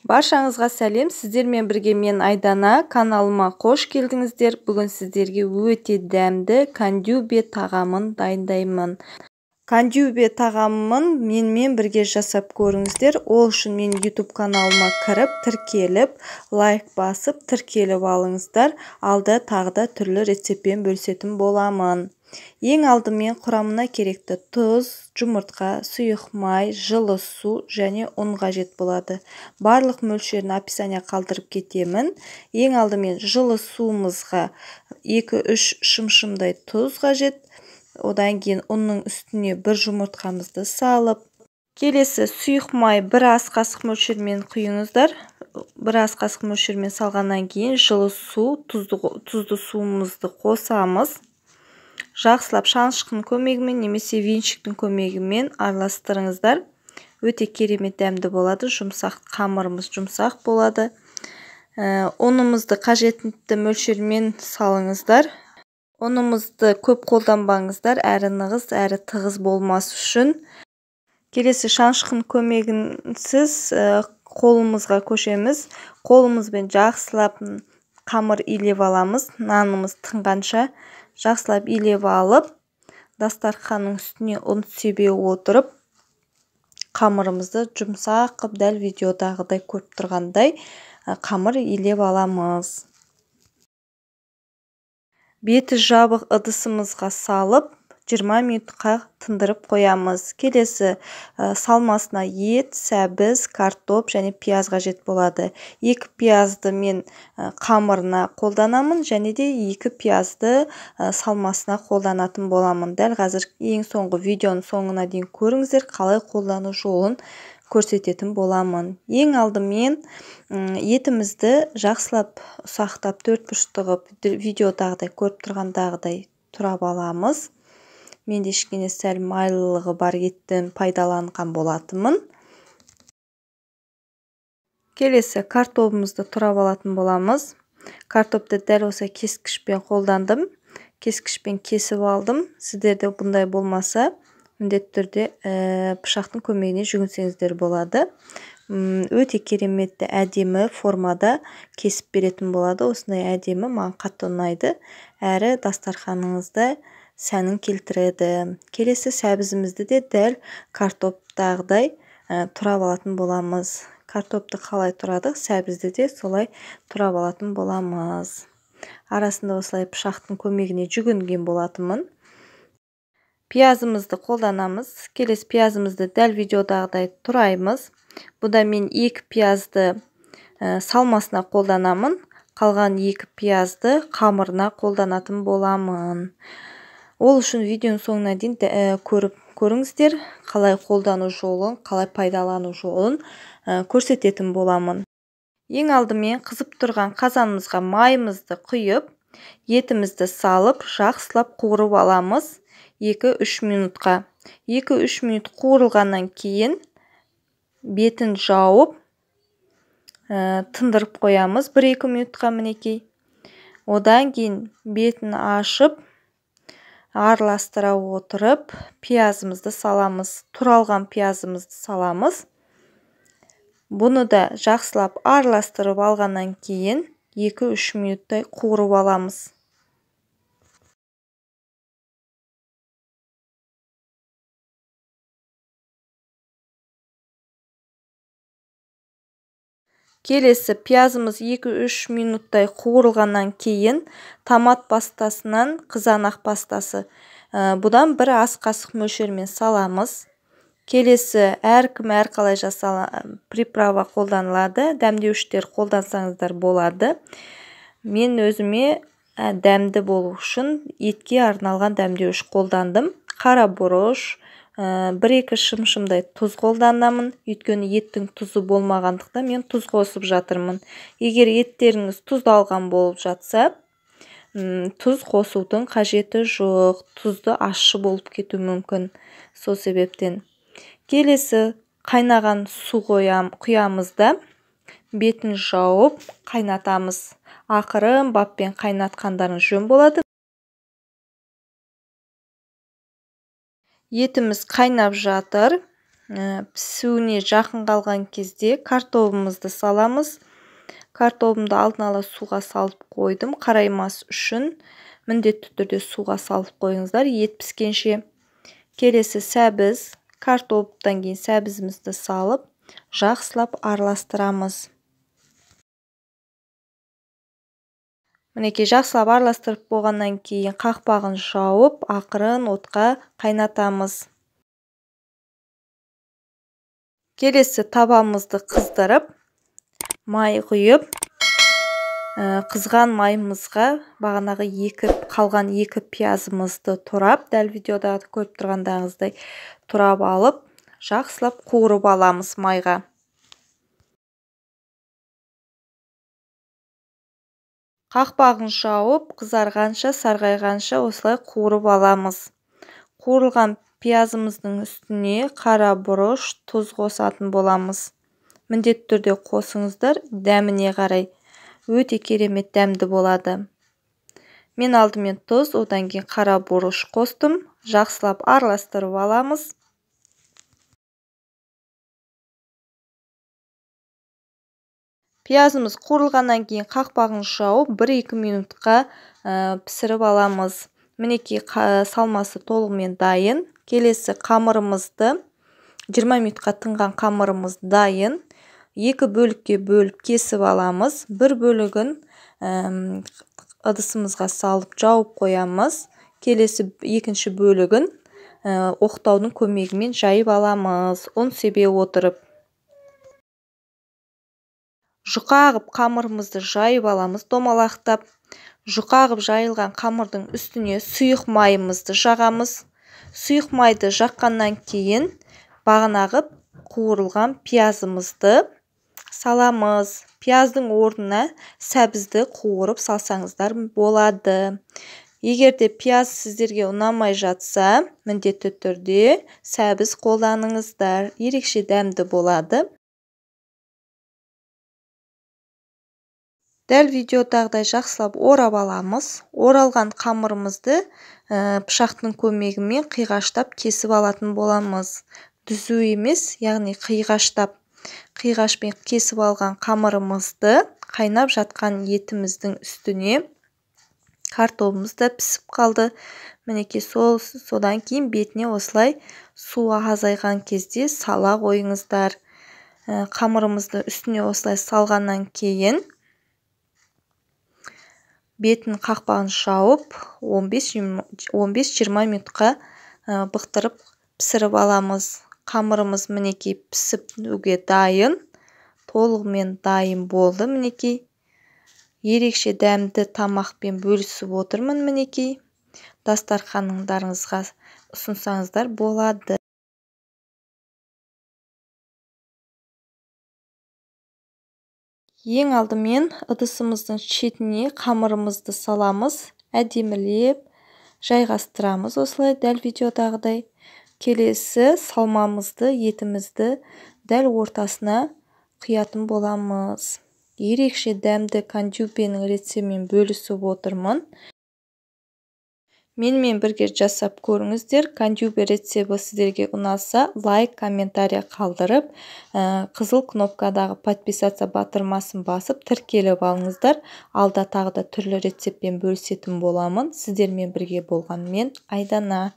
Баршаңызға сәлем, сіздермен бірге мен Айдана, каналыма қош келдіңіздер. Бүгін сіздерге өте дәмді кандюбе тағамын дайындаймын. Кандюбе тағамын менімен бірге жасап көріңіздер. Ол үшін мен YouTube каналыма кіріп, тіркеліп, лайк басып, тіркеліп алыңыздар. Алда тағы да түрлі рецептпен бөлісетін боламын. Ең алдымен құрамына керекті тұз, жұмыртқа, сұйық май, жылы су және ұн қажет болады. Барлық мөлшерін описание қалдырып кетемін. Ең алдымен жылы суымызға 2-3 шымшымдай тұз қажет. Одан кейін ұнның үстіне бір жұмыртқамызды салып, келесі сұйық май бір ас қасық мөлшермен құйыңыздар. Бір ас қасық мөлшермен салғаннан кейін жылы су, тұзды суымызды қосамыз. Жақсылап шанышқының көмегімен немесе венчиктің көмегімен араластырыңыздар. Өте керемет дәмді болады, жұмсақ қамырымыз жұмсақ болады. Ұнымызды қажетті мөлшермен салыңыздар. Ұнымызды көп қолданбаңыздар, әрі нығыз, әрі тығыз болмас үшін. Келесі шанышқының көмегінсіз қолымызға көшеміз. Қолымызбен жақсылап қамыр илеп аламыз, нанымыз тынғанша. Жақсылап илеп алып, дастарханның үстіне ұн себе отырып, қамырымызды жұмсақ қып, дәл видеодағыдай көріп тұрғандай қамыр илеп аламыз. Беті жабық ыдысымызға салып, 20 минутқа тындырып қоямыз. Келесі салмасына ет, сәбіз, картоп және пияз қажет болады. 2 пиязды мен қамырына қолданамын және де 2 пиязды салмасына қолданатын боламын. Дәл қазір ең соңғы видеоның соңына дейін көріңіздер, қалай қолдану жолын көрсететін боламын. Ең алдымен етімізді жақсылап ұсақтап төрт бұрышты қылып, видеодағыдай көріп тұрғандағыдай турап аламыз. Мен де кішкене сәл майлылығы бар еттен пайдаланған болатынмын. Келесі картобымызды турап алатын боламыз. Картопты дәл осы кескішпен қолдандым. Кескішпен кесіп алдым. Сіздерде бұндай болмаса, міндетті түрде пышақтың көмегіне жүгінсеңіздер болады. Өте кереметті әдемі формада кесіп беретін болады. Осындай әдемі маған қатты ұнайды. Әрі дастарханыңызда сәнін келтіреді. Келесі сәбізімізді де дәл картоптағыдай турап алатын боламыз. Картопты қалай турадық, сәбізді де солай турап алатын боламыз. Арасында осылай пышақтың көмегіне жүгінген болатынмын. Пиязымызды қолданамыз. Келесі пиязымызды дәл видеодағыдай тураймыз. Бұда мен 2 пиязды салмасына қолданамын. Қалған 2 пиязды қамырына қолданатын боламын. Ол үшін видеоның соңына дейін көріңіздер, қалай қолдану жолын, қалай пайдалану жолын көрсететін боламын. Ең алдымен қызып тұрған қазанымызға майымызды құйып, етімізді салып, жақсылап қуырып аламыз 2-3 минутқа. 2-3 минут қуырылғаннан кейін бетін жауып, тындырып қоямыз 1-2 минутқа мінекей. Одан кейін бетін ашып, араластыра отырып, пиязымызды саламыз. Туралған пиязымызды саламыз. Бұны да жақсылап араластырып алғаннан кейін 2-3 минуттай қуырып аламыз. Келесі пиязымыз 2-3 минуттай қуырылғаннан кейін томат пастасынан қызанақ пастасы. Бұдан бір ас қасық мөлшермен саламыз. Келесі әркім әрқалай приправа қолданылады, дәмдеуіштер қолдансаңыздар болады. Мен өзіме дәмді болу үшін етке арналған дәмдеуіш қолдандым. Қара бұрыш, 1-2 шымшымдай тұз қолданамын. Өйткені еттің тұзы болмағандықтан мен тұз қосып жатырмын. Егер еттеріңіз тұздалған болып жатса, тұз қосудың қажеті жоқ. Тұзды ащы болып кетуі мүмкін. Сол себептен келесі қайнаған су құямыз да бетін жауып қайнатамыз. Ақырын баппен қайнатқандарыңыз жөн болады. Етіміз қайнап жатыр. Пісуіне жақын қалған кезде картобымызды саламыз. Картобымды алдын ала суға салып қойдым. Қараймас үшін міндетті түрде суға салып қойыңыздар ет піскенше. Келесі сәбіз, картоптан кейін сәбізімізді салып, жақсылап араластырамыз. Мінекей, жақсылап араластырып болғаннан кейін қақпағын жауып, ақырын отқа қайнатамыз. Келесі табамызды қыздырып, май құйып, қызған майымызға бағанағы қалған екі пиязымызды турап, дәл видеода көріп тұрғандарыңыздай турап алып, жақсылап қуырып аламыз майға. Қақпағын жауып, қызарғанша, сарғайғанша осылай қуырып аламыз. Қуырылған пиязымыздың үстіне қара бұрыш, тұз қосатын боламыз. Міндетті түрде қосыңыздар, дәміне қарай. Өте керемет дәмді болады. Мен алдымен тұз, одан кейін қара бұрыш қостым. Жақсылап араластырып аламыз. Пиязымыз қуырылғаннан кейін қақпағын жауып, 1-2 минутқа пісіріп аламыз. Мінекей, салмасы толығымен дайын. Келесі қамырымызды 20 минутқа тынған қамырымыз дайын. Екі бөлікке бөліп кесіп аламыз. Бір бөлігін ыдысымызға салып жауып қоямыз. Келесі екінші бөлігін оқтаудың көмегімен жайып аламыз, ұн себе отырып. Жұқа қып қамырымызды жайып аламыз домалақтап. Жұқа қып жайылған қамырдың үстіне сұйық майымызды жағамыз. Сұйық майды жаққаннан кейін бағанағы қуырылған пиязымызды саламыз. Пияздың орнына сәбізді қуырып салсаңыздар болады. Егер де пияз сіздерге ұнамай жатса, міндетті түрде сәбіз қолданыңыздар. Ерекше дәмді болады. Дәл видеодағыдай жақсылап орап аламыз. Оралған қамырымызды пышақтың көмегімен қиғаштап кесіп алатын боламыз. Түзу емес, яғни қиғаштап. Қиғашпен кесіп алған қамырымызды қайнап жатқан етіміздің үстіне, картобымыз да пісіп қалды. Мінекей, содан кейін бетіне осылай су азайған кезде сала қойыңыздар. Қамырымызды үстіне осылай салғаннан кейін бетін қақпағын жауып, 15-20 минутқа бықтырып пісіріп аламыз. Қамырымыз мінекей пісіп дайын, толығымен дайын болды мінекей. Ерекше дәмді тамақпен бөлісіп отырмын мінекей. Дастархандарыңызға ұсынсаңыздар болады. Ең алдымен ыдысымыздың шетіне қамырымызды саламыз, әдемілеп жайғастырамыз осылай дәл видеодағыдай. Келесі салмамызды, етімізді дәл ортасына құятын боламыз. Ерекше дәмді кандюбенің рецептімен бөлісіп отырмын. Менімен бірге жасап көріңіздер. Кандюбе рецепті сіздерге ұнаса, лайк, комментария қалдырып, қызыл кнопкадағы подписаться батырмасын басып, тіркеліп алыңыздар. Алда тағы да түрлі рецептпен бөлісетін боламын. Сіздермен бірге болған мен, Айдана.